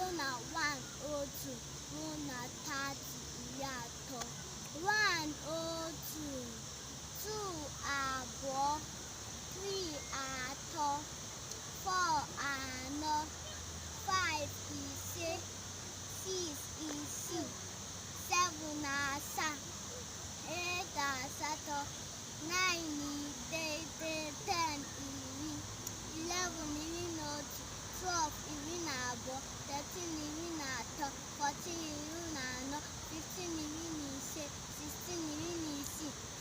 Bido na 1, otu, ruo na 30, 30. 1, otu, 2, abụọ, 3, atọ, 4, anọ, 5, ise, 6, isii, 7, asaa, 8, asatọ, 9, iteghete, 10, iri, 11, 11, 12, 12, 13, 13, 14, 14, 15, 15, 16, 16,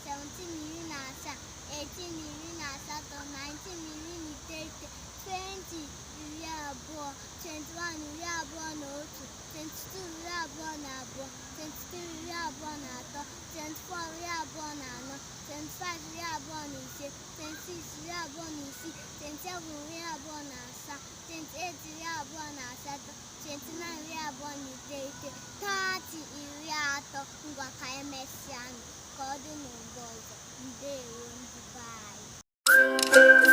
17, 17, 18, 18, 19, 19, 20, 20, 21, 21, 22, 22, 23, 23, 24, 24, 25, 25, 26, 26, 27, 27, 28, 28, 29, 29, 30, 30. Ngwa, ka emesịanụ, ka ọ dị n'ụgbọ ọzọ. Ndewo, ndị be anyị.